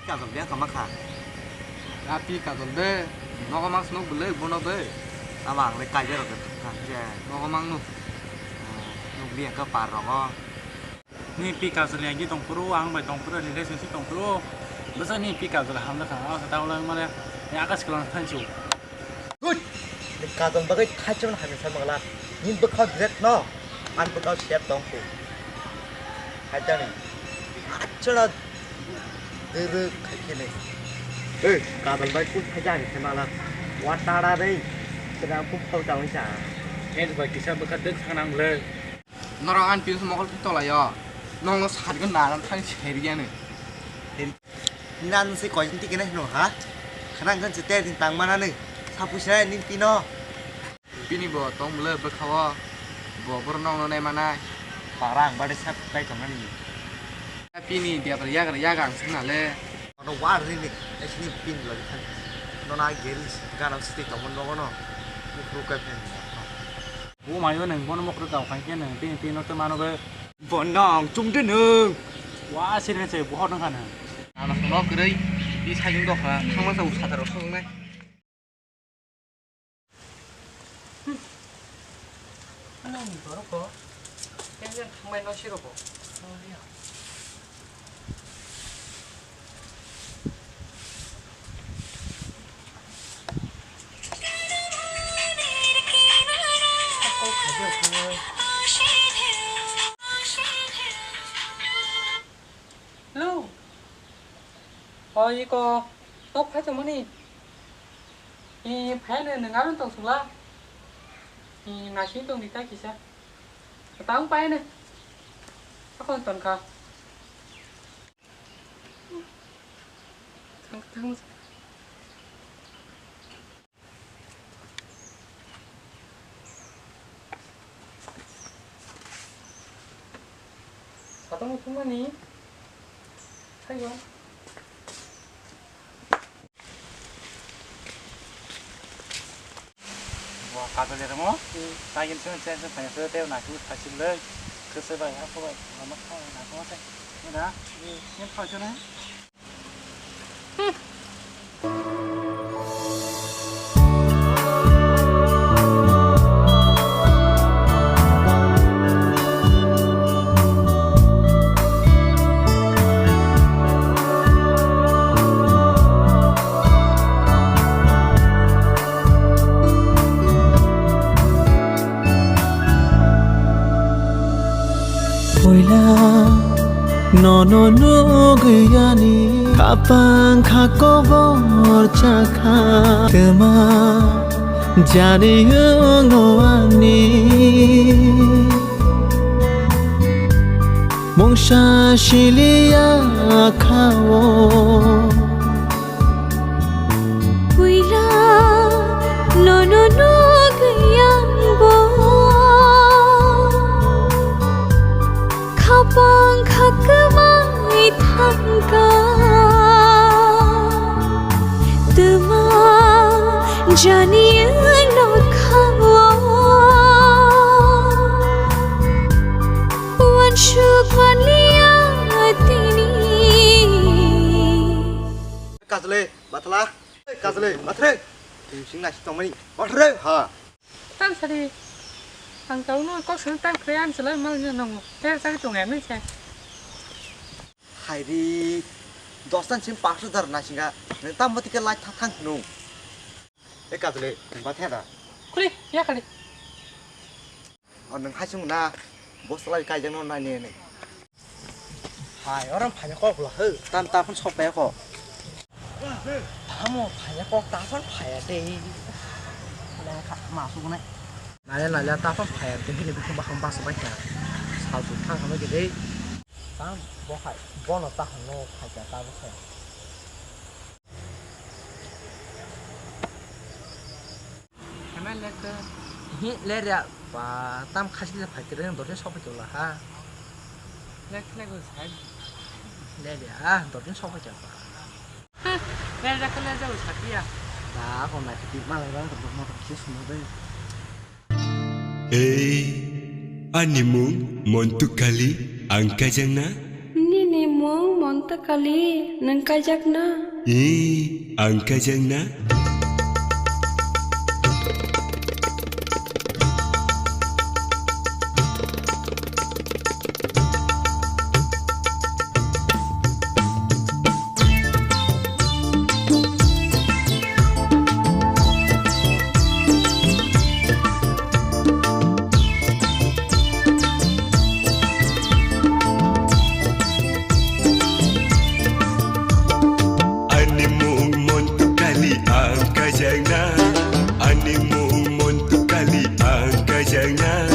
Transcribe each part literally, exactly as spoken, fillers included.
Kajol biyang kama kha. A pi kajol be. Nogo mang snuk bwlwi bono be. Abo ang le kaijak rok kha je. Nogo mang nuk. Nuk biyang kha par rogo. Ni pi kajol yang ki tong phuru, ang bai tong phuru, ni relationship tong phuru. Bwsa ni pi kajol ham le kha. Ang sa tawla mane. Ni akas kalang thanchu. Good. Ni kajol bagwi thaichung hai sa magla. Ni bwkha direct no. An bwkha share tong ku. Hai jani. Achana. Dere khai kene. Ei, kajol bai kun thai jani sa magla. Wa tara dei. Sira ku phau tang sa. Hen bai kisa bwkha dek sanang le. Norok an pin mokol tolayo. Nong no sargo naran thang seriya ne. Nan se koi tin tikene no ha. Khanang kan se ter din tang mana ne. Sapu se nin pino. Pini bo tong mule bwkha o. Bo bor nong no nai manai. Parang bade sap kai tong ani. Pini dia tor yagra yaga ang sing ale. Ono war rini. Esini pin lagi kan. Nona geris ganam siti tong mon nogono. Ukru kai pen. Bo mayo nang bono mokro kau khai ke nang pin pin no te mano be. Bo nang chung de nang. Wa sini se bo hor nang kana. Ano sono kwrwi, di sajung dokha, thangma sa usa taro song nai. Ano ni borok ko, yang yang thangmai no siro ko. Hello. O iko, tok phai tongmani. I phai no nang aro tong sungla. I nasing tong di ta kisa. Tang pai ne. Akon ton kha. Thang, thang. Satong thumani. Thayo. Bo kajol ya mo. Hmm. Tagin sen sen sen tanya sen teo na ku thasil le. Kese bai ha ko bai. Lama kha na ko se. Na. Hmm. Ni kha jona. Puila nono nugwi ani khapang kha kobor chakha twma jani wngo ani mungsa siliya kha o. Puila nono nugwi ang bo khapang kha kwmai thangkha twma jani wngno kha o uansuk manliya tini. Kajle. Bathala, kajle, bathre. Sing nasi tongmani, bathre, ha. Tam sari, ang tau no kok sari tam kre ang sila mal no nongo. Ter sari tong em ni se. Hai ri, dostan sim paanch hajar na singa. Nang tam mati ke lai thang thang no. E kajle, bathe da. Kuli, ya kali. O nwng hai chwng na, bo salai kaijak no nai ne ne. Hai, oro phai kok la ho. Tam ta phun sok pe ko. Tamo phai kok ta phun phai de. Nang kha ma su ne. Nai nai ta phun phai de hini bikhung bakhang bas bai kha. Sal su thang kha de. Tam bo hai, bo no ta hano phai ta bo khai. Hi, ler ya. Ba, tam khasi le phai kre, dor ni sok phai tola ha. Ler khle go sai. Ler ya, dor ni sok phai tola. Ler ja khle ja go sakiya. Ba, ko na ti mal ba, ko mo ki sumo be. Ei, ani mung Montu Kali, ang kajang na? Nini mung Monto Kali, nwng kaijakna? Ee, ang kaijakna. Ani mung Monto Kali ang kaijakna. Ani mung Monto Kali ang kaijakna.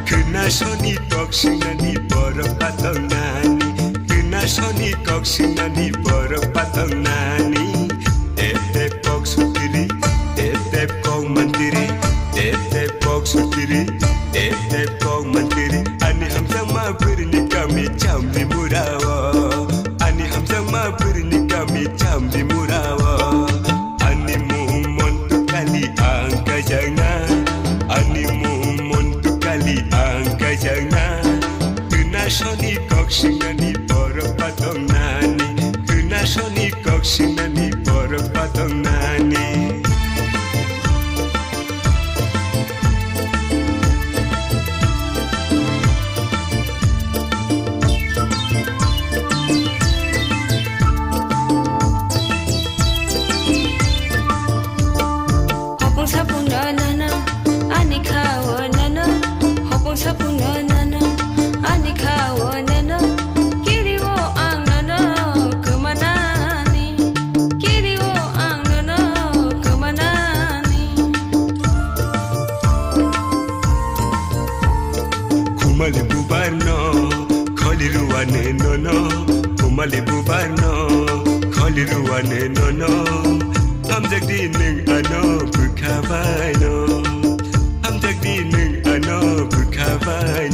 Khwna soni kok swngnani borok patongnani. Khwna soni kok swngnani borok patongnani. Tep tep kok sutiri, tep tep kok mantiri, tep tep kok sutiri, tep tep kok mantiri. Ani hamjakma bwrwini kami chamni murao. Ani hamjakma bwrwini kami chamni murao. Ani mung Monto Kali ang kaijakna. Ani mung Monto Kali ang kaijakna. Khwna soni kok swngnani borok patongnani. Khwna soni kok swngnani borok patongnani. Hopung sapung no nono, ani khao nono. Hopung sapung no nono, ani khao nono. Kiri o ang nono kwmanani. Kiri o ang nono kwmanani. Khumali bubar no kholi ruane nono. Khumali bubar no kholi ruane nono. Hamjak di nwng ano bwkha bai no. Hamjak di nwng ano bwkha bai